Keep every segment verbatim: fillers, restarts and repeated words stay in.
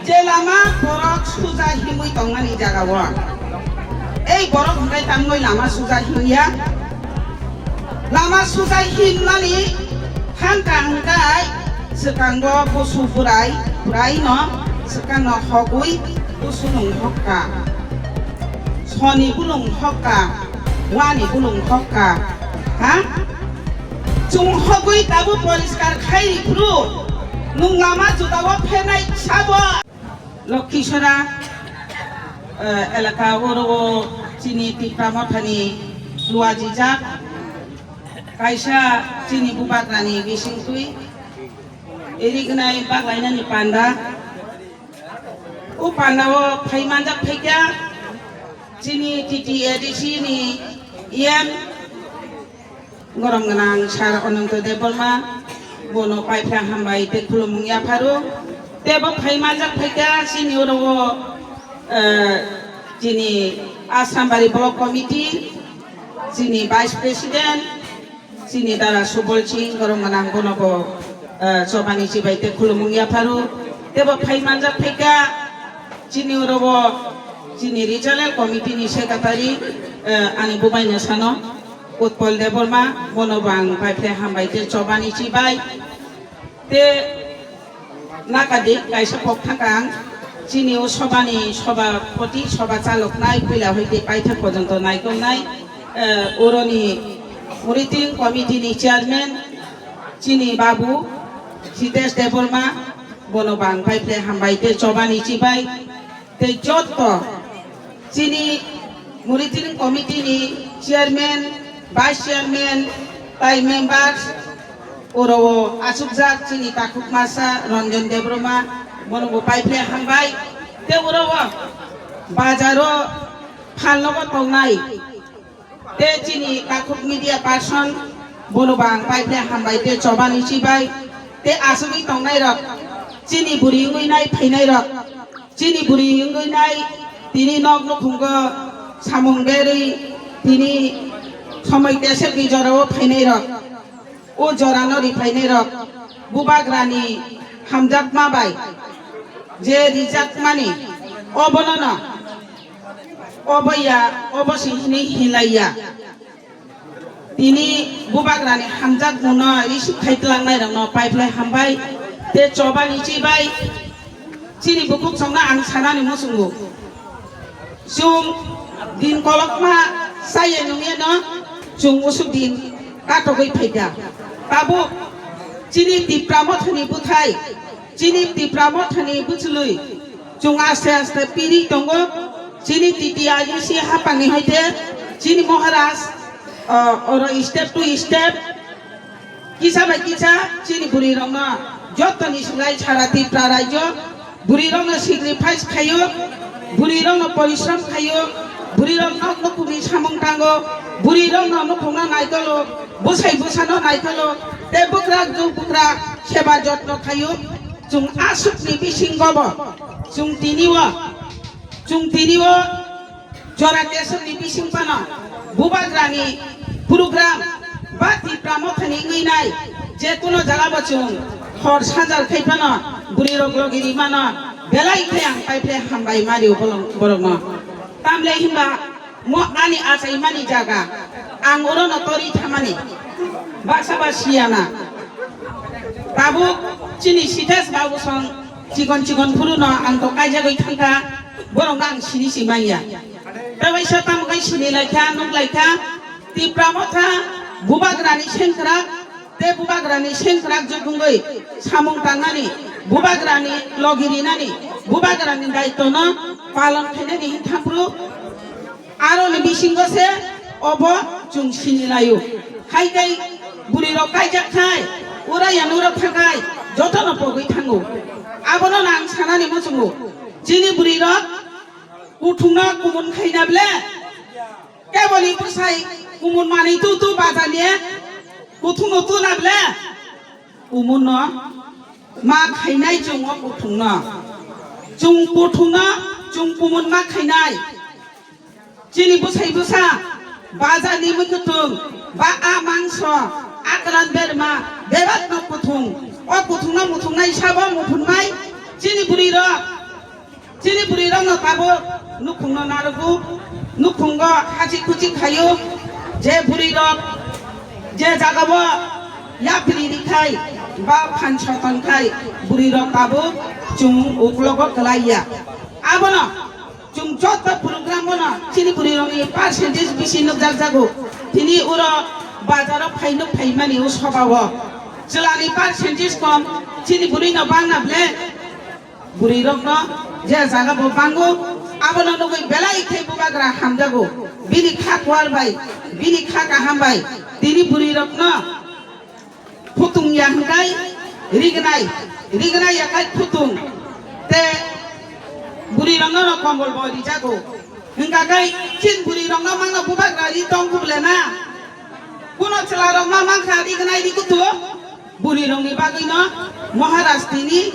Je lama borok suja himwi tongmani jagao, ei borok hwnkhe tamwi lama suja himya. Lama suja himnani thangka hwnkhe swkango busu bwrai, bwraino swkangno hogwi busu nung hokka, soni bulung hokka, wani bulung hokka, ha? Chwng hogwi tabuk poriskar khai rw phuru, nwng lama judao phenai sabo. Lokhisora, eh, elaka oro o chini Tipra Mothani luajijak kaisa chini bubagrani bisingtwi irignai baglainani panda. O panda o phai manjak phaikha chini T T A D C ni E M Gorom gwnang Sir Ananto Debbarma, bono paipra hambai tei khulumung yapharo. Tei bo phai manjak phaikha chini oro o, eh, chini Asrambari Block Committee, chini Vice President, chini Dara Subol Singh, gorom gwnang bono bo, eh, chobani chibai tei khulumung yapharo. Tei bo phai manjak phaikha chini oro o chini Regional Committee ni Secretary, eh, ani bubaino sano. Utpal Debbarma, bono bo ang paipre hambai tei chobani chibai. Tei nakadi kaisa kok thangkang chini o sobani sobapoti, soba chaloknai, puila hoi tei paithak porjonto naikolnai, eh, oroni monitoring committee ni chairman, chini babu Sitesh Debbarma, bono bo ang paipre hambai tei chobani chibai. Tei jotto chini monitoring committee ni chairman, vice chairman, tai members, oro o achukjak chini takhuk masa Ranjan Debbarma, bono bo paipre hambai. Tei oro o bazar o phalnogo tongnai tei chini takhuk media person, bono bo ang paipre hambai tei chobani chibai. Tei asugwi tongnai rok, chini buri wngwi nai phainai rok, chini buri wngwi nai tini nok nukhungo samung berwi tini somoi tesekni jorao phainai rok, o jorano ri phainai rok, bubagrani hamjakma bai je rijakmani obono no obo ya, obo se hinwi hinlaiya. Tini bubagrani hamjakmano receive khai twlangnai rokno paiphlai hambai tei chobani chibai. Chini bukhuk chongno ang sanani muchungo. Chwng din kolokma chaya nungya no chwng usuk din katogwi phaikha. Tabuk chini Tipra Mothani bwthai, chini Tipra Mothani bwchwlwi chwng aste aste piri tongo. Chini T T I D C hapangni hoite chini Maharaj, o, oro step to step, kisa bai kisa chini bwrwi rokno jottoni swlai sara Tripura rajyo bwrwi rokno sacrifice khaio, bwrwi rokno porishrom khaio, bwrwi rok nok nukhungni samung tango, bwrwi rokno nukhungno naikolo, bwsai bwsano naikolo, tei bwkra jug bwkra seba jotno khaio. Chwng aswkni bisingo bo, chwng tini o, chwng tini o jora keswkni bising phano bubagrani program ba Tipra Mothani wngwi nai je kuno jaga bo chwng hor sanjal khai phano bwrwi rok logi ri mano, belai khe ang paiphle hambai mario bolong-, borokno. Tamle hinba mo ani achaimani jaga ang orono tori thamani baksa ba siyana. Tabuk chini Sitesh babu song chikon chikon phuru no ang to kaijagwi thangkha, borok no ang sini si manya. Tebai sa tamo kai sini laikha, nuk laikha, Tipra Motha bubagrani sengkrak, te bubagrani sengkrak jugungwi samung tangnani, bubagrani logi rinani, bubagrani daitwno palon khainani hin thampru. Aroni bisingo se obo chwng sini laio. Hai tei bwrwi rok kaijak khai, ura yanura thakai, jotono pogwi thango. Abono nang sanani muchungo. Chini bwrwi rok kuthungno kumun khaina ble, keboni bwsai kumun manwi tu tu bazar ni kuthungno tuna ble, kumunno ma khainai chwng o kuthungno. Chwng kuthungno, chwng kumun ma khainai. Chini bwsai bwsa bazar ni mwkhwtwng ba a mangso, akran berma, berat no kuthung. O kuthung no muthung nai sabo muphun mai chini bwrwi rok Chini bwrwi rokno tabuk nukhungno narugo, nukhungo hachik kuchik khaio, je bwrwi rok je jagao yapri rikhai ba phan soton khai bwrwi rok tabuk chwng uklogo kwlaiya. Abono chwng joto program bono chini bwrwi rokni percentage bisi nukjak jago. Tini uro bazaro phai nuk phaimani o sobao chwlani percentage kom, chini bwrwi no bangna ble. Bwrwi rokno je jaga bo bango, abono nugwi belai khe bubagra hamjago. Bini kha kwar bai, bini kha kaham bai, tini bwrwi rokno phutung ya hwnkhe rignai, rignai ya khai phutung, te bwrwi rokno no kombol bo rijago. Hwnkha khai chin bwrwi rokno mangno bubagra ri tong khuble na. Kuno chwla rok ma mankha rignai ri kutu. Bwrwi rokni bagwino Maharaj tini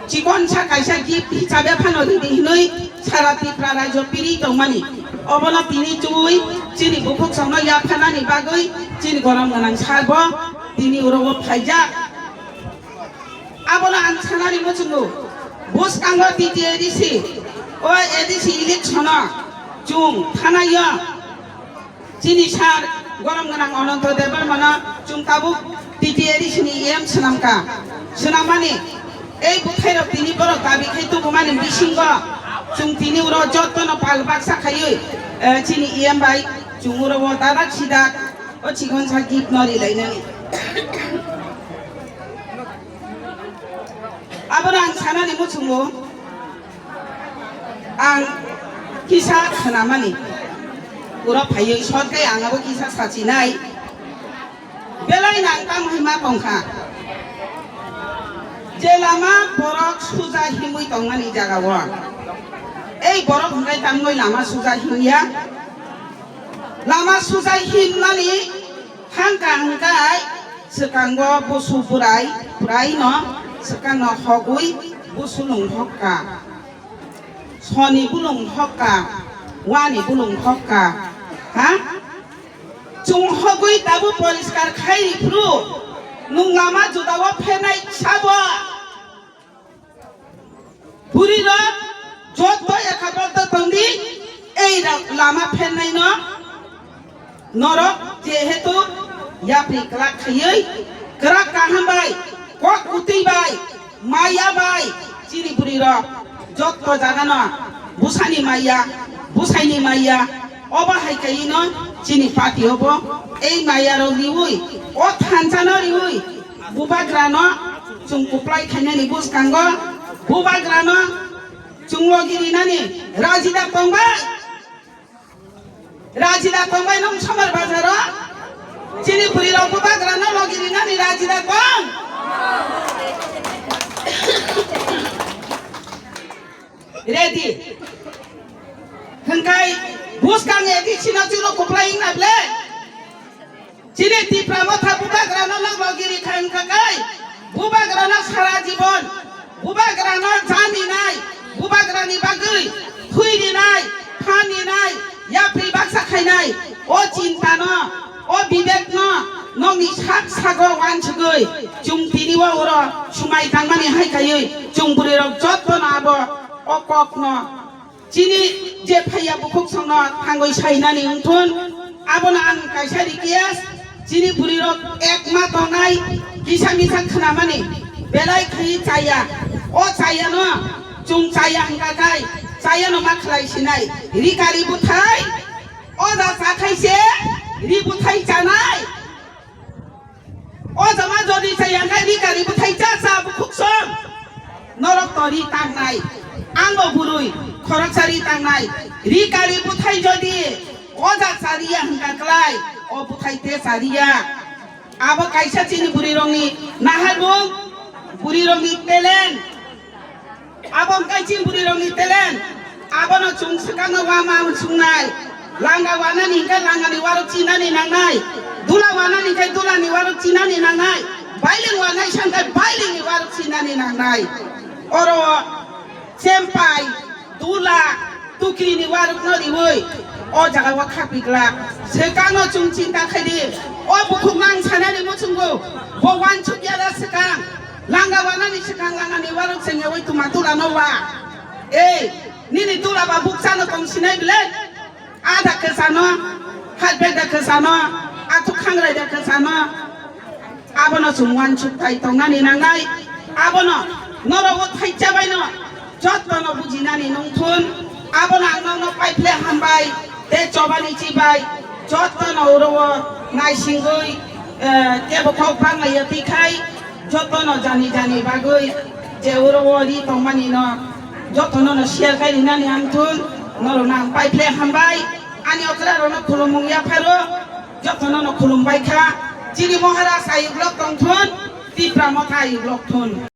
chikon sa kaisa gift hisabe phano ridi hinwi sara Tripura rajyo piri tongmani. Obono tini chumui chini bukhuk songno yaphanani bagwi chini gorom gwnang sar bo tini oro o phaijak. Abono ang sanani muchungo, bwskango T T A D C, o A D C election o chwng thanaio. Chini sir gorom gwnang Ananto Debbarmano chwng tabuk T T A D C ni E M swnamkha. Swnammani ei bwthairok tini borok dabi khai tubumani bisingo chwng tini uro jotono pal baksa khaiwi, eh, chini E M bai chwng uro o dadak sidak o chikonsa gift no rilainani. Abono ang sanani muchungo. Ang kisa khnamani uro phaiwi sot khe ang abo kisa sachinai. Belai nang tamo hima tongkha. Je lama borok suja himwi tongmani jagao. Ei borok hwnkhe tamgwi lama suja himya. Lama suja himnani thangkha hwnkhe swkango busu bwrai bwraino swkangno hogwi busu nung hokka. Soni bulung hokka, wani bulung hokka. Ha? Chwng hogwi tabuk poriskar khai rw phuru, nwng lama judao phenai sabo. Bwrwi rok joto ekha bokto tongdi, ei rok lama phenai no. Norok jehetu yapri kwrak khaiwi, kwrak kaham bai, kok kwtwi bai, maya bai, chini bwrwi rok jotto jagano bwsani maya, bwsaini maya, obo hai kaiwi no chini party obo ei maya rok riwi, o thansa no riwi, bubagra no chwng kwplai khainani bwskango, bubagra no chwng logi rinani raji da tongbai. Rajida tongbai nung Somar Bazar o? Chini bwrwi rok bubagra no logi rinani rajida tong? Ready. Hwnkhe buskang A D C no chwngno kwplai wngna ble? Chini Tipra motha bubagrano nang logi rikha wngkha kai, bubagrano sara jibon, bubagrano janinai, bubagrani bagwi thwi rinai, phan rinai, yapri baksa khainai, o chintano, o bibekno nokni sak sago wansugwi chwng tini o oro swmai tangmani hai khaiwi chwng bwrwirok jottono abo o kokno Chini je phaiya bukhuk songno thangwi sainani wngthun, abono ang kaisa request, chini bwrwirok ekma tongnai kisa misa khnamani belai khai chaya. O chayano chwng chaya hwnkha khai chayano ma khlai sinai. Ri kari bwthai, o da chathai se ri bwthai chanai. O jama jodi chaya khe ri kari bwthai cha cha bukhuk song. Norok to ri tangnai. Ang bo bwrwi khoroksa ri tangnai. Ri kari bwthai jodi o ja chariya hwnkha klai, o bwthai te chariya. Abo kaisa chini bwrwi rokni naharmung, bwrwi rokni talent. Abo wngkha chini bwrwi rokni talent. Abono chwng swkangno wama swknai. Langa wanani hwnkhe langani warok chinani nangnai. Dula wanani hwnkhe dulani warok chinani nangnai. Bailing wanai sa hwnkhe bailingni warok chinani nangnai. Oro chempai, dula, tukrini warokno riwi o jagao khapikla. Swkangno chwng chinta khaidi. O bukhuk nang sanani muchungo. Bo wansukya da swkang. Langa wanani swkang langani warok chengyawi tuma dulano wa. Ei, nini tula ba bukcha no tong sinai bile? Ada kesa no, halbek da kesa no, athuk khangrai da kesa no. Abono chwng uansuk thai tongnani nangnai. Abono norok o thaisa bai no jotono bujinani nungthun. Abono ang nokno paiphle hambai tei chobani chibai jotono oro o naisingwi, eh, kebo kok bangla ya twi khai jotono jani jani bagwi je oro o ri tongmani no jotono no share khai rinani ang thun. Norokno ang paiphle hambai. Ani okra rokno khulumung yapharo jotono no khulumbai kha. Chini Maharaj ayuk lok tongthun, Tipra Motha ayuk lok thun.